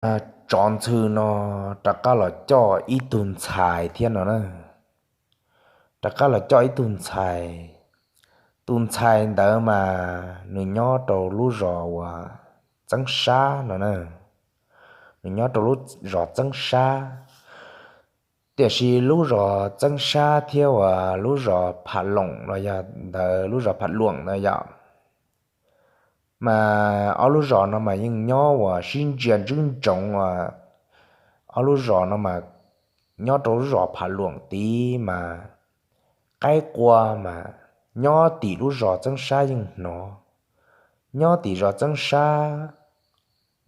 Tsov ntxhw no rov qab los coj ib tug ntxhais thiab no na. Rov qab los coj ib tug ntxhais. Tus ntxhais ntawd mas nws nyob rau lub zos uas Txeeb Sab no na. Nws nyob rau lub zos Txeeb Sab. Tiam sis lub zos Txeeb Sab thiab uas lub zos Pham Loom no yog ntawd, lub zos Pham Luam no yom, mas ob lub zos no mas yeej nyob uas sib ntsia ntswb ntsoov uas ob lub zos no mas nyob rau lub zos Pham Luam tid mas qaib qua mas nyob tim lub zos Txeeb Sab yeej hnov, nyob tim zos Txeeb Sab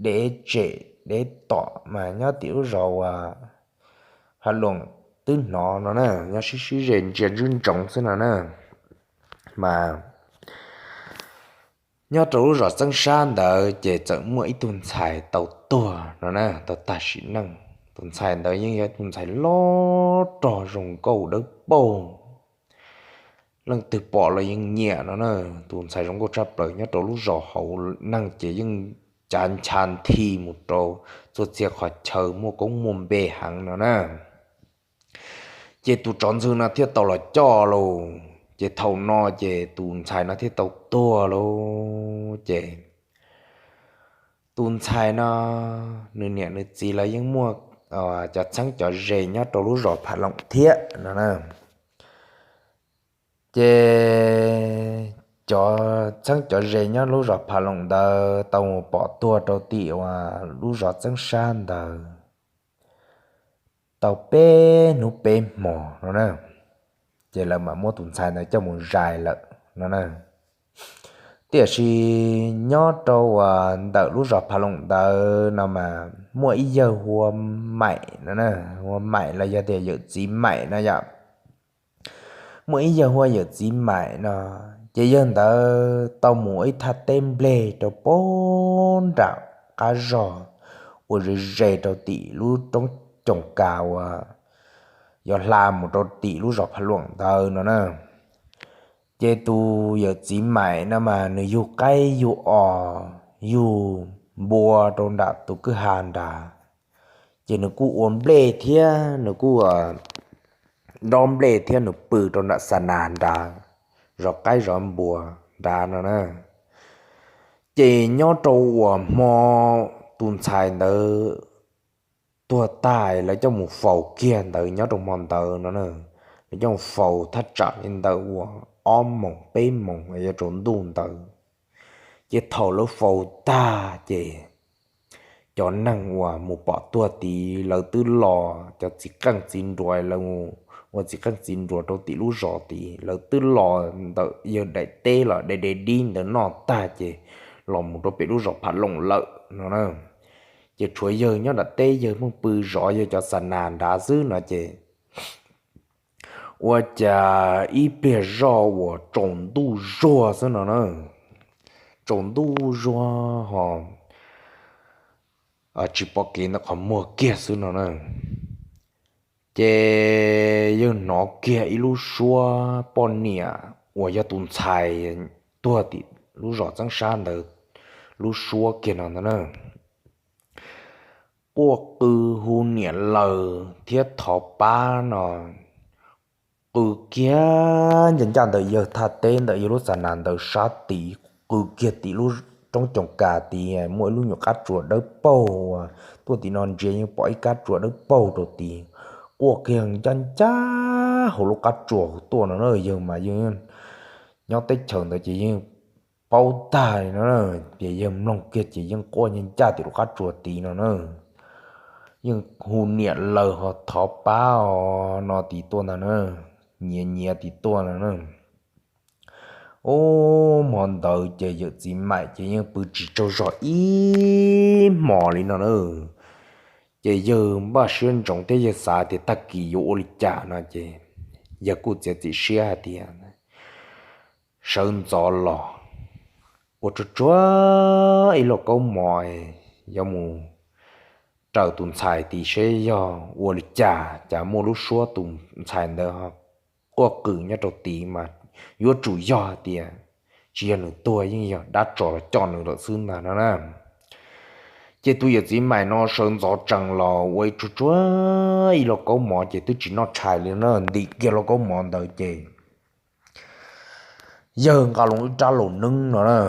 dev tsem dev tom mas nyob tim lub zos uas Pham Luam twb hnov no na, nyob sib sib ze ntsia ntswb ntsoov xwb no na. Mas nyob rau lub zos Txeeb Sab ntawd ces txawm muaj ib tug ntxhais tau tuag no na, tau tag sim neej. Tus ntxhais ntawd yeej yog tus ntxhais loj rog zoo nkauj dawb paug, leej twg pom los yeej nyiam no na. Tus ntxhais zoo nkauj tshaj plaws nyob rau lub zos hauv, neeg ces yeej cav ncha nthi mus rau txhua txhia qhov chaw muaj koob muaj npe heev no na. Ces tus tsov ntxhw no thiaj tau los coj lauj. Ces thaum no ces tus ntxhais no thiaj tau tuag lauj. Ces tus ntxhais no nws niam nws txiv lawv yeej muaj cov txheeb cov ze nyob rau lub zos Pham Loom thiab no na. Ces cov txheeb cov ze nyob lub zos Pham Loom ntawd tau mus pom tuag rau tim uas lub zos Txeeb Sab ntawd tau peb hnub peb hmo no na. Ces lawv mam muab tus ntxhais ntawd coj mus zais lawm no na. Tiam sis nyob rau uas ntawm lub zos Pham Loom ntawd no mas muaj ib yawg hu ua Maim no na, hu ua Maim los yog tias yawm txiv Maim no yom. Muaj ib yawg hu ua yawm txiv Maim no, ces yawg ntawd tau mus ib thaj teb nplej rau pem nram qab zog uas ze ze rau tim lub roob coom kas uas yuav hla mus rau tim lub zos Pham Loom ntawd no na. Ces tus yawm txiv Maim no mas nws yug qaib yug os, yug npua rau nram tus kwj ha nrad. Ces nws kuj ua nplej thiab nws kuj dob nplej thiab nws pw rau nram xa nas nrad, zov qaib zov npua nrad no na. Ces nyob rau uas hmo tus ntxhais ntawd tuag tas lawv coj mus faus kiag ntawd nyob rau hmo ntawd no na, lawv coj mus faus thaj tsam li ntawm uas ob moos peb moos yuav tsaus ntuj ntawd. Ces thaum lawv faus tag ces cov neeg uas mus pom tuag tid lawv twb los, cov txiv qeej txiv nruas, lawv mus ua txiv qeej txiv nruas rau tim lub zos tid lawv twb los ntawm yawg daim teb los de de dib ntawd noj tag ces los mus rau pem lub zos Pham Loom lawm no na. Ces tshuav yawg nyob nram teb, yawg pheej pw zov yawg cov xa nas nrad xwb no ces ua cas ib pliag zoj uas tsaus ntuj zuag xwb no na, tsaus ntuj zuag ho tsis pom kev ntawm qhov muag kiag xwb no na. Ces yawg hnov kiag ib lub suab poj niam uas yog tus ntxhais tuag tim lub zos Txeeb Sab ntawd lub suab kiag no ntag na. Quaj qw hu niam laws thiab thov pab no, qw kiag ncaj ncaj ntawm yawg thaj teb ntawm yawg lub xa nas ntawd sab tid, qw kiag tim lub roob coom kas tid muaj ib lub nyuam qab tsuas dawb paug uas tuaj tim no ntsia yeej pom ib kab tsuas dawb paug rau tid. Quaj kiag ncaj ncaj hauv lub qab tsuas tuaj no na, yawg mas yawg nyob teb chaws ntawd ces yeej paub tag li no na. Ces yawg mloog kiag ces yeej quaj ncaj ncaj tim lub qab tsuas tid no na. Yeej hu niam laws ho thov pab os no tid tuaj ntag na, nyiav nyiav tid tuaj no na. Ub, hmo ntawd ces yawm txiv Maim ces yeej pw tsis tsaug zog ib hmos li no na. Ces yawg npaj siab ntsoov thiab yawg xav tias tag kis yuav ua li cas no ces yawg kuj txiav txim siab hais tias sawv ntxov los ua tsuag tsuag ib lauj kaub mov yuav mus raws tus ntxhais tid seb yog ua li cas, cas muaj lub suab tus ntxhais ntawd quaj qw nyob rau tid mas yuav tsum yog hais tias tsis yog nws tuag, yeej yog dab tsov los coj nws lawm xwb ntag no na. Ces tus yawm txiv maim no sawv ntxov tsees los ua ib tsuag tsuag ib lauj kaub mov ces twb tsis noj tshais li na, ntim kiag lauj kaub mov ntawd ces yawg nqa loo ib rab laus neeb no na,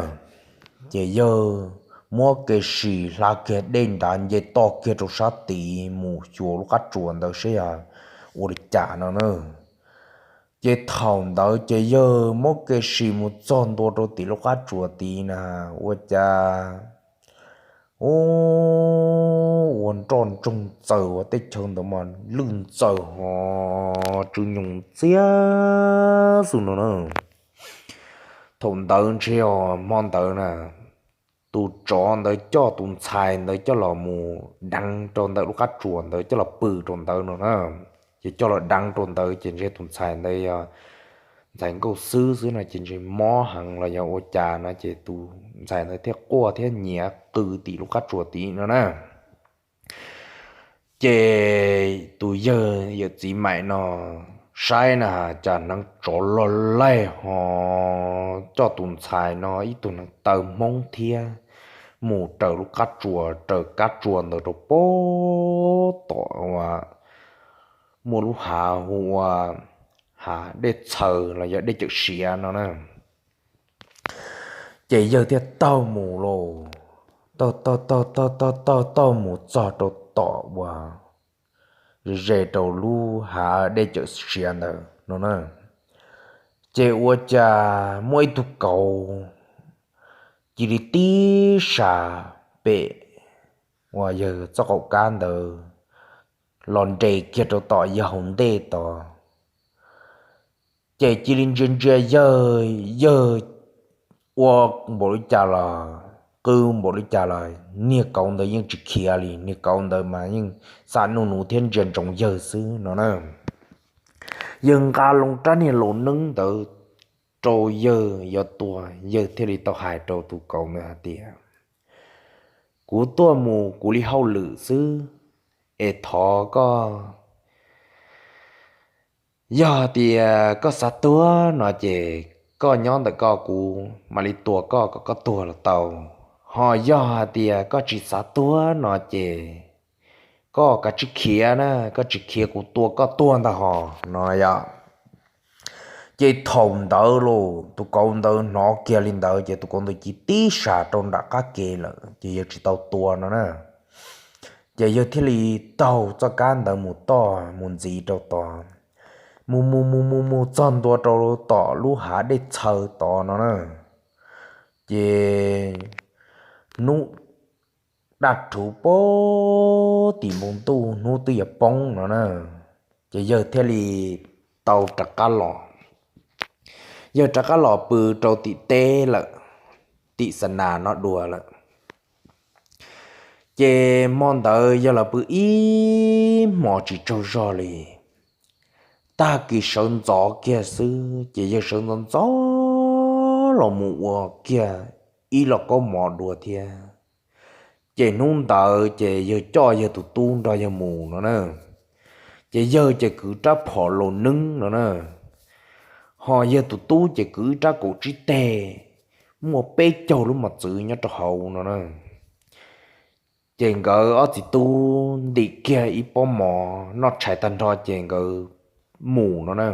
ces yawg muab kev sim hla kiag dej nrad nce toj kiag rau sab tid mus xyuas lub qab tsuas ntawd saib yog ua li cas no na. Ces thaum ntawd ces yawg muab kev sim mus txog ntua rau tim lub qab tsuas tid na, ua cas ua nroj ntsoog txaws ua tej chaw ntawd mas lwj ntxaws ho tsw nyoos ntxiab xwb no na. Thaum ntawd ntshe os hmo ntawd na, tus tsov ntawd coj tus ntxhais ntawd coj los mus deev rau ntawm lub qab tsuas ntawd coj los pw rau ntawd no na. Ces coj los deev rau ntawd ces ntshe tus ntxhais ntawd yog ntxhais nkauj xwb xwb no ces ntshe mob heev los yog ua cas no ces tus ntxhais ntawd thiaj quaj thiab nyiav qw tim lub qab tsuas tid no na. Ces tus yawg yawm txiv maim no saib na cas hneev tsov loj laij ho coj tus ntxhais no ib tug hneev taw hmoob thiab mus raws lub qab tsuas, raws kab tsuas ntawd rau pem tom uas muaj lub hav hu ua hav dej txhaws los yog dej cawm siav no na. Ces yawg thiaj taug mus lauj, taug taug taug taug taug taug taug mus txog rau tom uas ze ze rau lub hav dej cawm siav ntawd no na. Ces ua cas muaj ib tug kauv cia li tib sas pem uas yawg txoj qaum kab ntawd los nres kiag rau tom yawg hauv ntej tod. Ces cia li ntsia ntsia yawg, yawg ua npaum li cas los, qw npaum li cas los niag kauv ntawd yeej tsis khiav li, niag kauv ntawd mas yeej xam nuj nus thiab ntsia ntsoov yawg xwb no na. Yawg nqa loo rab niag laus neeb ntawd rau yawg yuav tua, yawg thiaj li tau hais rau tus kauv ntawd hais tias, kuv tuaj mus kuv li hauj lwm xwb, es thov koj, yog hais tias koj xav tuag no ces koj nyob ntawm koj, kuv mam li tua koj kom koj tuag los tau. Ho yog hais tias koj tsis xav tuag no ces koj kav tsij khiav na, koj tsis khiav kuv tua koj tuag ntag hos no yom. Ces thaum ntawd los tus kauv ntawd hnov kiag li ntawd ces tus kauv ntawd cia li tib sas rau nram qab ke lawm ces yawg tsis tau tua no na. Ces yawg thiaj li taug txoj kab ntawd mus toj mus ntxiv rau tod, mus mus mus mus mus txog ntua rau tom lub hav dej txhaws tod no na. Ces hnub daj rhuv pem tim npoo ntuj hnub twb yuav poob no na, ces yawg thiaj li tau rov qab los. Yawg rov qab los pw rau tim teb lawm, tim xa nas no dua lawm. Ces hmo ntawd yawg los pw ib hmos tsis tsaug zog li. Tag kis sawv ntxov kiag xwb ces yawg sawv ntxov ntxov los mus ua kiag ib lauj kaub mov dua thiab. Ces hnub ntawd ces yawg coj yawg tus tub nrog yawg mus no na. Ces yawg ces kwv rab phom laus neeb no na, ho yawg tus tub ces kwv ib rab kaum tsib teg, muaj peb caug lub mos txwv nyob rau hauv no na. Ces nkawd ob txiv tub ntim kiag ib pob mov noj tshais tag nrho ces nkawd mus no na.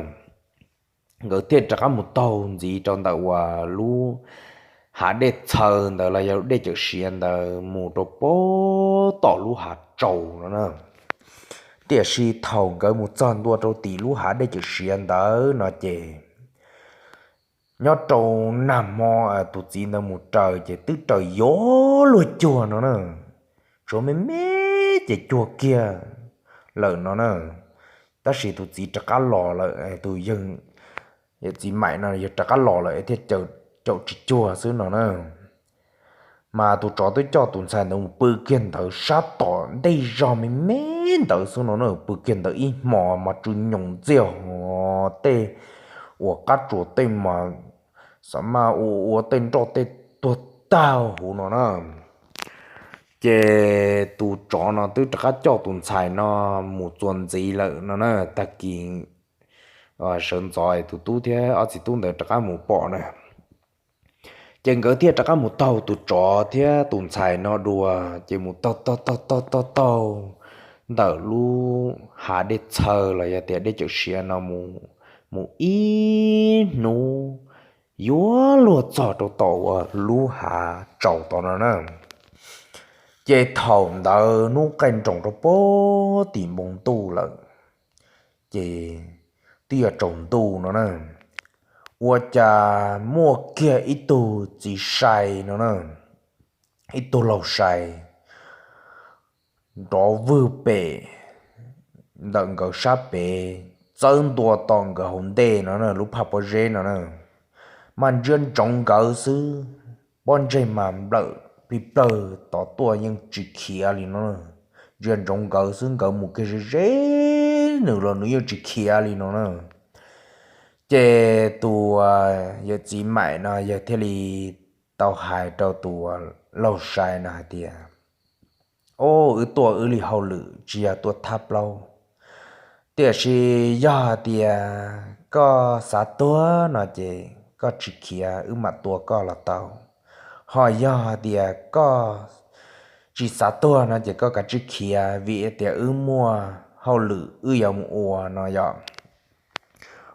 Nkawd thiaj rov qab mus taug ntxiv rau ntawm uas lub hav dej txhaws ntawd los yog dej cawm siav ntawd mus rau pem tom lub hav tsaus no na. Tiam sis thaum nkawd mus txog ntua rau tim lub hav dej cawm siav ntawd no ces nyob rau nag hmo tus txiv ntawd mus raws ces twb raws yuav luag cuag no na, tshuav me me ces cuag kiag lawm no na. Tab sis tus txiv rov qab los lawm, tus yawg yawm txiv maim no yawg rov qab los lawm thiaj caum tsis cuag xwb no na. Mas tus tsov twb coj tus ntxhais ntawd mus pw kiag ntawd sab tom ntej zog me me ntawd xwb no na, pw kiag ntawd ib hmos mas tsw nyoos ntxiag ho tej uas qab tsuas tej mas xav mas ua ua tej nroj tej tuag tag huv no na. Ces tus tsov no twb rov qab coj tus ntxhais no mus txuas ntxiv lawm no na, tag kis sawv ntxov tus tub thiab ob txiv tub ntawd rov qab mus pom na. Ces nkawd thiaj rov qab mus taug tus tsov thiab tus ntxhais no dua, ces mus taug taug taug taug taug taug ntawm lub hav dej txhawv los yog tias dej cawm siav no mus, mus ib hnub yuav luag txog rau tom uas lub hav tsaus tod no na. Ces thaum ntawd hnub qaij nroos rau pem tim npoo ntuj lawm, ces twb yuav tsaus ntuj no na, ua cas muaj kiag ib tug txiv sai no na, ib tug laug sai nrov vwg pem ntawm nkawd sab pem, txawb ntua tom nkawd hauv ntej no na, lub phaj pob zeb no na, mas ntsia ntsoov nkawd xwb, pob ntseg mas nplawm plig plawg tod tuaj yeej tsis khiav li no na. Ntsia ntsoov nkawd xwb, nkawd mus kiag ze ze nws los nws yeej tsis khiav li no na. Ces tus yawm txiv maim no yawg thiaj li tau hais rau tus laug sai no hais tias, Au, wb tuaj wb li hauj lwm tsis yog tuaj thab plaub, tiam sis yog hais tias koj xav tuag no ces koj tsis khiav wb mam tua koj los tau, ho yog hais tias koj tsis xav tuag no ces koj kav tsij khiav vim tias wb muaj hauj lwm wb yuav mus ua no yom.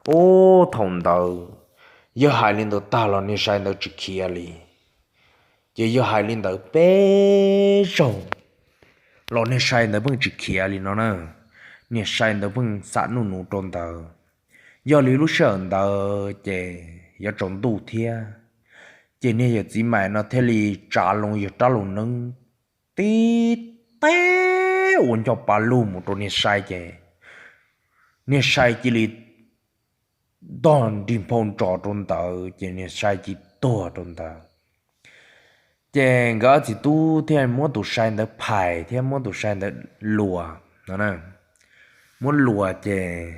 Ub, thaum ntawd yawg hais li ntawd tag los niag sai ntawd tsis khiav li. Ces yawg hais li ntawd peb zaug los niag sai ntawd pheej tsis khiav li no na. Niag sai ntawd pheej xam nuj nus rau ntawd. Yog li lub sij hawm ntawd ces yuav tsaus ntuj thiab, ces niag yawm txiv maim no thiaj li tsa loo yawg rab lus neeb tib teb ua nco pa lug mus rau niag sai ces niag sai cia li ntog nrig nphau ntsos rau ntawd ces niag sai cia li tuag rau ntawd. Ces nkawd ob txiv tub thiaj muab tus sai ntawd phais thiab muab tus sai ntawd luas no na. Muab luas ces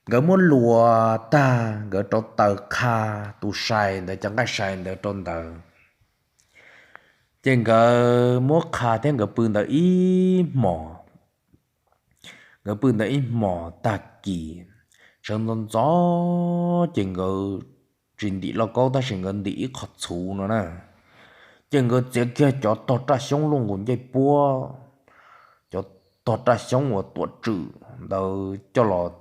nkawd muab luas tag nkawd rauv taws qha tus sai ntawd cov nqaij sai ntawd rau ntawd. Ces nkawd muab qha thiab nkawd pw ntawd ib hmos. Nkawd pw ntawd ib hmos tag kis, sawv ntxov ntxov ces nkawd tsis ntim lauj kaub tab sis nkawd ntim ib qho txhuv no na. Ces nkawd txiav kiag cov tog raj xyoob luaj nkaus ncej puab, cov tog raj xyoob uas tuam tswm ntawd coj los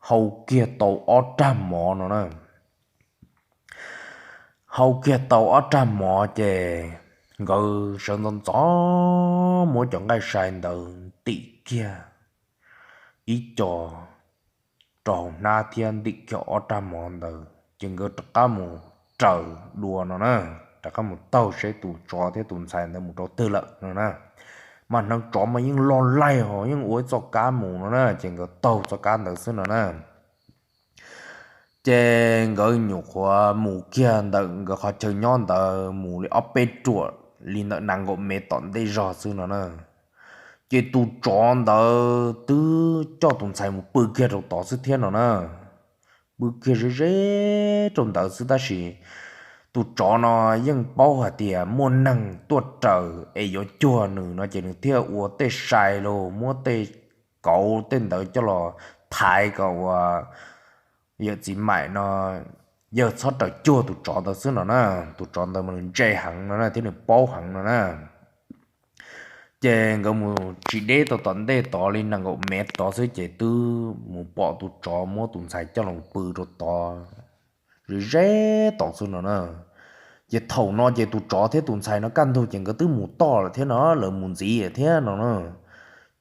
hau kiag tau ob rag mov no na. Hau kiag tau ob rag mov ces nkawd sawv ntxov ntxov muab cov nqaij sai ntawd ntim kiag ib co rau hauv hnab thiab ntim kiag ob rag mov ntawd ces nkawd rov qab mus raws dua no na, rov qab mus taug seb tus tsov thiab tus ntxhais ntawd mus rau twg lawm no na. Mas hneev tsov mas yeej loj laij ho yeej ua ib txoj kab mus no na, ces nkawd taug txoj kab ntawd xwb no na. Ces nkawd nyuam qhuav mus kiag ntawm nkawd qhov chaw nyob ntawd mus li ob peb ruam li ntawm nees nkaum mev tom ntej zog xwb no na. Ces tus tsov ntawd twb coj tus ntxhais mus pw kiag rau tod xwb thiab no na. Pw kiag ze ze rau ntawd xwb tab sis tus tsov no yeej paub hais tias muaj neeg tuaj raws es yuav cuag nws no ces nws thiaj ua tej sai los muab tej kauv tej ntawd coj los thaiv kom uas yawm txiv maim no yawg txhob raws cuag tus tsov ntawd xwb no na. Tus tsov ntawd mas nws ntse heev no na thiab nws paub heev no na. Ces nkawd mus tsis deb tau tom ntej tod li nees nkaum mev tod xwb ces twb mus pom tus tsov muab tus ntxhais coj los pw rau tod ze ze tod xwb no na. Ces thaum no ces tus tsov thiab tus ntxhais no kaj ntug ces nkawd twb mus toj lawm thiab no, lawv mus ntxiv thiab no na.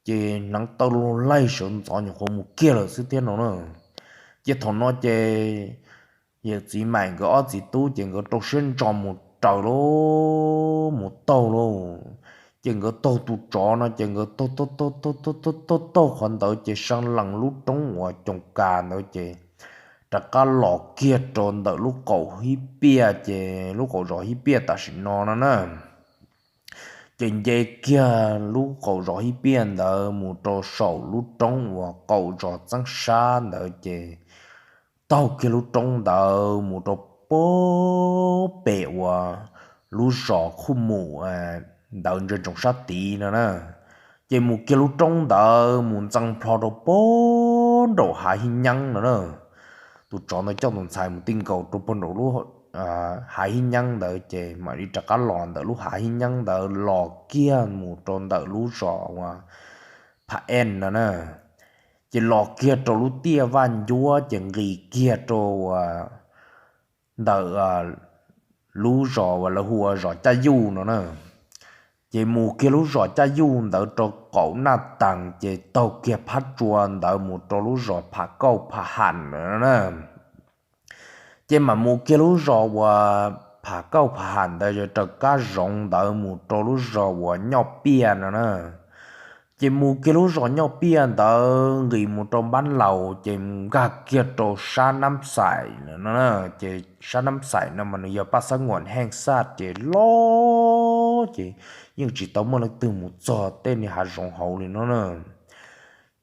Ces hneev taw loj laij sawv ntxov nyuam qhuav mus kiag lawm xwb thiab no na. Ces thaum no ces yawm txiv maim nkawd ob txiv tub ces nkawd rau siab ntso mus raws lauj, mus taug lauj. Ces nkawd taug tus tsov no ces nkawd taug taug taug taug taug taug taug qhov ntawd ces sab lees lub roob uas coos kas ntawd ces rov qab los kiag rau ntawm lub qaum hib piaj ces lub qaum zos hib piaj tam sim no no na. Ces nce kiag lub qaum zos hib piaj ntawd mus rau saum lub roob uas qaum zos txeeb sab ntawd ces taug kiag lub roob ntawd mus rau pem uas lub zos khuj mus ntawd ntsia ntsoov sab tid no na. Ces mus kiag lub roob ntawd mus ntxees plho rau pem nraum hav hib nyeeb no na. Tus tsov ntawd coj tus ntxhais mus ti nkaus rau pem nraum lub hav hib nyeeb ntawd ces mam li rov qab los ntawm lub hav hib nyeeb ntawd los kiag mus rau ntawm lub zos uas Pha En no na. Ces los kiag rau lub tiaj Vaj Ncuab ces nqis kiag rau ntawm lub zos uas lawv hu ua zos Caj Yuj no na. Ces mus kiag lub zos Caj Yuj ntawd rau qaum Naj Taas ces taug kiag phab tsua ntawd mus rau lub zos Pham Kauj Pham Ham no na. Ces mam mus kiag lub zos uas Pham Kauj Pham Ham ntawd raws kab zoov ntawd mus rau lub zos uas Nyoj Piaj no na. Ces mus kiag lub zos Nyoj Piaj ntawd nqis mus rau Npab Laus ces mus nkag kiag rau sab Nab Xais no. Ces sab Nab Xais no mas nws yog paj xab nguam heej xaj ces loj ces yeej tsis tau muaj leej twg mus txog tej niag hav zoov hauv li no na.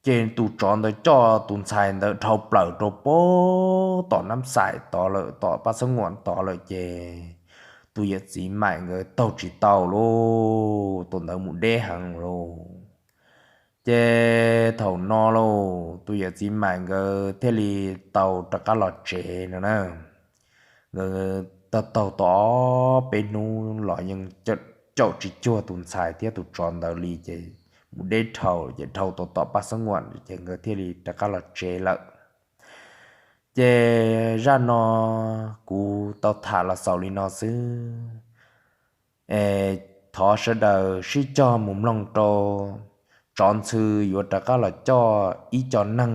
Ces tus tsov ntawd coj tus ntxhais ntawd dhau plaws rau pem tom Nab Xais tod lawm, tom paj xab nguam tod lawm ces tus yawm txiv Maim nkawd taug tsis tau lauj, tus ntawd mus deb heev lauj. Ces thaum no lauj tus yawm txiv Maim nkawd thiaj li tau rov qab los tsev no na. Nkawd taug taug tau ob peb hnub los yeej caum tsis cuag tus ntxhais thiab tus tsov ntawd li ces mus deb dhau ces dhau tau tom paj xab nguam ces nkawd thiaj li rov qab los tsev lawm. Ces zaj no kuv tau tham los xaus li no xwb. Thov sawv daws sib cog mus mloog rau tsov ntxhw yuav rov qab los coj ib co neeg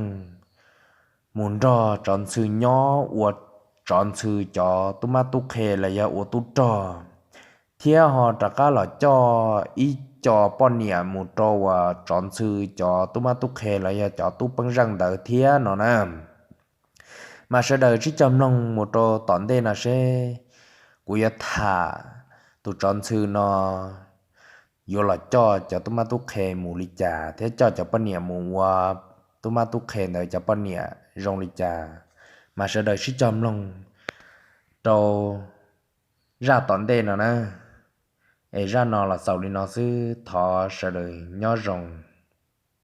mus nrog tsov ntxhw nyob ua tsov ntxhw cov tub mab tub qhe los yog ua tub rog, thiab ho rov qab los coj ib co poj niam mus rau uas tsov ntxhw cov tub mab tub qhe los yog cov tub peeb zeej ntawd thiab no na. Mas sawv daws sib cog mloog mus rau tom ntej no seb kuv yuav tham tus tsov ntxhw no yuav los coj cov tub mab tub qhe mus li cas thiab coj cov poj niam mus ua tub mab tub qhe ntawd cov poj niam zoo li cas. Mas sawv daws sib cog mloog rau zaj tom ntej no na. Es zaj no los xaus li no xwb, thov sawv daws nyob zoo.